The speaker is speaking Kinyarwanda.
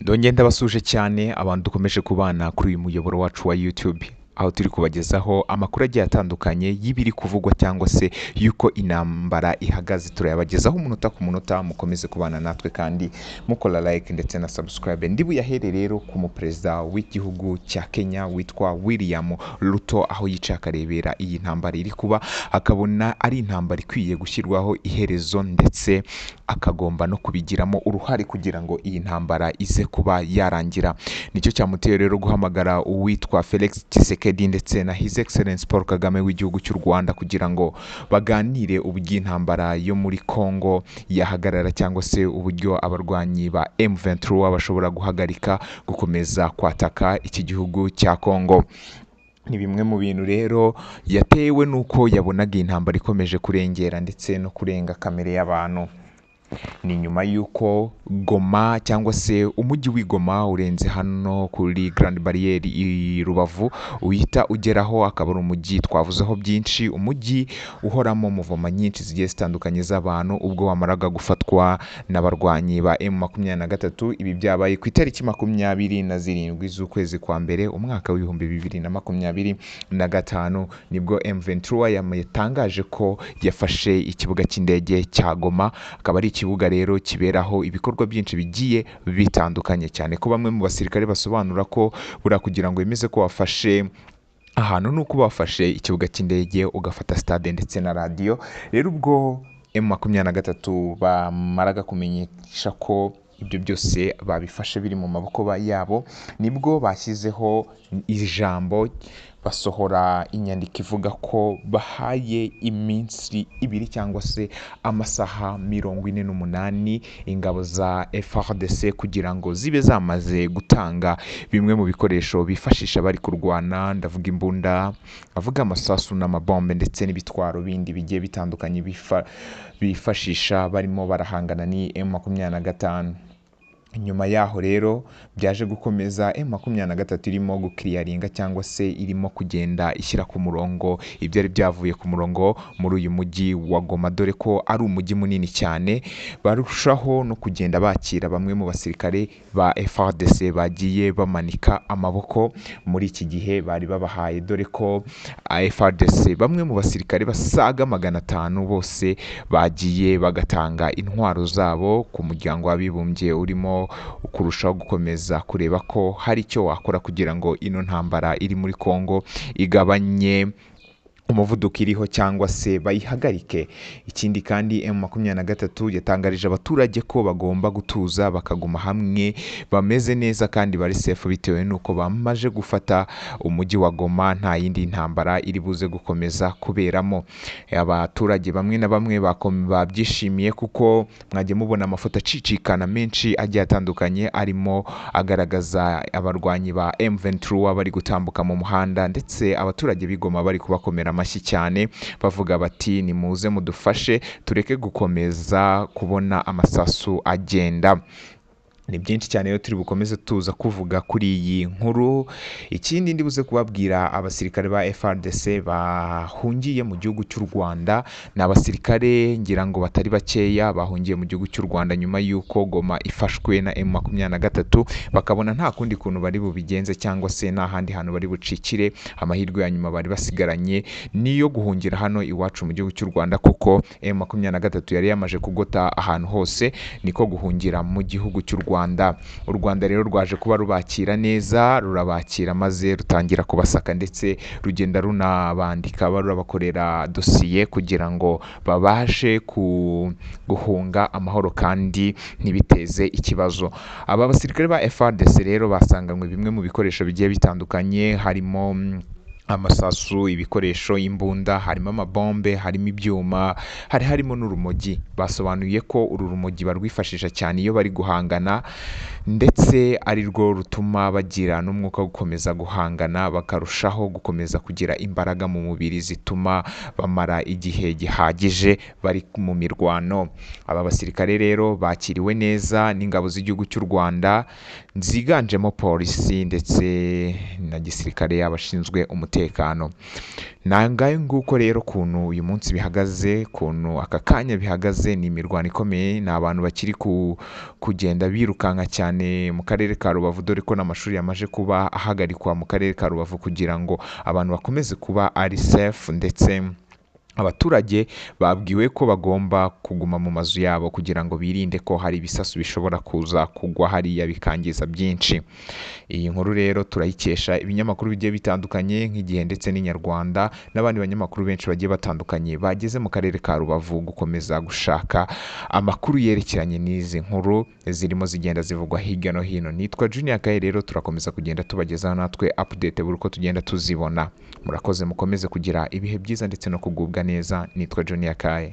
Ndongeye ndabasuje cyane abantu dukomeje kubana kuri uyu muyoboro wacu wa YouTube, aho turi kubagezaho amakuru agiye atandukanye y'ibiri kuvugwa cyangwa se y'uko intambara ihagaze. Turayabagezaho umunota ku munota, mukomeze kubana natwe kandi mukora like ndetse na subscribe. Ndi buyahere rero ku muperezida w'igihugu cya Kenya witwa William Ruto, aho yicaye akarebera iyi ntambara iri kuba, akabona ari intambara ikwiye gushyirwaho iherezo ndetse akagomba no kubigiramo uruhare kugira ngo iyi ntambara ize kuba yarangira. Nicyo cyamuteye rero guhamagara uwitwa Felix Tshisekedi ndetse na His Excellence Paul Kagame w'igihugu cy'u Rwanda kugira ngo baganire uburyo intambara yo muri Congo yahagarara cyangwa se uburyo abarwanyi ba M23 bashobora guhagarika gukomeza kwataka iki gihugu cya Congo. Ni bimwe mu bintu rero yatewe n'uko yabonaga iyi ntambara ikomeje kurengera ndetse no kurenga kamere y'abantu. Ni nyuma y'uko Goma cyangwa se umujyi w'i Goma urenze hano kuri Grande Barriere i Rubavu uhita ugeraho, akaba ari umujyi twavuzeho byinshi, umujyi uhoramo muvoma nyinshi zigiye zitandukanye z'abantu ubwo wamaraga gufatwa n'abarwanyi ba M23. Ibi byabaye ku itariki 27 z'ukwezi kwa mbere umwaka w'2025, nibwo M23 yatangaje ko yafashe ikibuga cy'indege cya Goma, akaba ari ikibuga rero kiberaho ibikorwa byinshi bigiye bitandukanye, cyane ko bamwe mu basirikare basobanura ko buriya kugira ngo wemeze ko wafashe ahantu ni uko bafashe ikibuga cy'indege, ugafata stade ndetse na radiyo. Rero ubwo M23 bamaraga kumenyesha ko ibyo byose babifashe biri mu maboko yabo, nibwo bashyizeho ijambo basohora inyandiko ivuga ko bahaye iminsi ibiri cyangwa se amasaha 48 ingabo za FARDC kugira ngo zibe zamaze gutanga bimwe mu bikoresho bifashisha bari kurwana, ndavuga imbunda, avuga amasasu n'amabombe ndetse n'ibitwaro bindi bigiye bitandukanye bifashisha barimo barahangana ni M25. Nyuma yaho rero byaje gukomeza M23 irimo gukiriyaringa cyangwa se irimo kugenda ishyira ku murongo ibyari byavuye ku murongo muri uyu mujyi wa Goma, dore ko ari umujyi munini cyane. Barushaho no kugenda bakira bamwe mu basirikare ba FARDC bagiye bamanika amaboko muri iki gihe bari babahaye, dore ko FARDC bamwe mu basirikare basaga 500 bose bagiye bagatanga intwaro zabo ku muryango w'abibumbye urimo kurushaho gukomeza kureba ko hari icyo wakora kugira ngo ino ntambara iri muri Congo igabanye umuvuduko iriho cyangwa se bayihagarike. Ikindi kandi M23 yatangarije abaturage ko bagomba gutuza bakaguma hamwe bameze neza kandi bari safe, bitewe n'uko bamaze gufata umujyi wa Goma nta yindi ntambara iri buze gukomeza kuberamo. Abaturage bamwe na bamwe babyishimiye kuko mwagiye mubona amafoto acicikana menshi agiye atandukanye arimo agaragaza abarwanyi ba M23 bari gutambuka mu muhanda, ndetse abaturage b'i Goma bari kubakomera amashyi cyane bavuga bati nimuze mudufashe tureke gukomeza kubona amasasu agenda. Ni byinshi cyane rero turi bukomeze tuza kuvuga kuri iyi nkuru. Ikindi ndi buze kubabwira, abasirikare ba FARDC bahungiye mu gihugu cy'u Rwanda ni abasirikare ngira ngo batari bakeya bahungiye mu gihugu cy'u Rwanda nyuma y'uko Goma ifashwe na M23, bakabona nta kundi kuntu bari bubigenze cyangwa se nta handi hantu bari bucikire. Amahirwe ya nyuma bari basigaranye niyo guhungira hano iwacu mu gihugu cy'u Rwanda, kuko M23 yari yamaze kugota ahantu hose, niko guhungira mu gihugu cy'u Rwanda. U Rwanda rero rwaje kuba rubakira neza, rurabakira maze rutangira kubasaka ndetse rugenda runabandika rurabakorera dosiye kugira ngo babashe guhunga amahoro kandi ntibiteze ikibazo. Aba basirikare ba FARDC rero basanganywe bimwe mu bikoresho bigiye bitandukanye, harimo amasasu, ibikoresho, imbunda, harimo amabombe, harimo ibyuma, hari harimo n'urumogi. Basobanuye ko uru rumogi barwifashisha cyane iyo bari guhangana, ndetse ari rwo rutuma bagira n'umwuka wo gukomeza guhangana, bakarushaho gukomeza kugira imbaraga mu mubiri zituma bamara igihe gihagije bari mu mirwano. Aba basirikare rero bakiriwe neza n'ingabo z'igihugu cy'u Rwanda ziganjemo polisi ndetse na gisirikare, abashinzwe umutekano. umutekano. Nangaye nguko rero kuntu uyu munsi bihagaze, kuntu aka kanya bihagaze, ni imirwano ikomeye, ni abantu bakiri kugenda birukanka cyane mu karere ka Rubavu, dore ko n'amashuri yamaze kuba ahagarikwa mu karere ka Rubavu kugira ngo abantu bakomeze kuba ari safe, ndetse abaturage babwiwe ko bagomba kuguma mu mazu yabo kugira ngo birinde ko hari ibisasu bishobora kuza kugwa hariya bikangiza byinshi. Iyi nkuru rero turayikesha ibinyamakuru bigiye bitandukanye nk'Igihe ndetse n'Inyarwanda n'abandi banyamakuru benshi bagiye batandukanye bageze mu karere ka Rubavu gukomeza gushaka amakuru yerekeranye n'izi nkuru zirimo zigenda zivugwa hirya no hino. Nitwa Junior Kaye, rero turakomeza kugenda tubagezaho natwe update buri uko tugenda tuzibona. Murakoze, mukomeze kugira ibihe byiza ndetse no kugubwa neza. Nitwa Junior Kaye.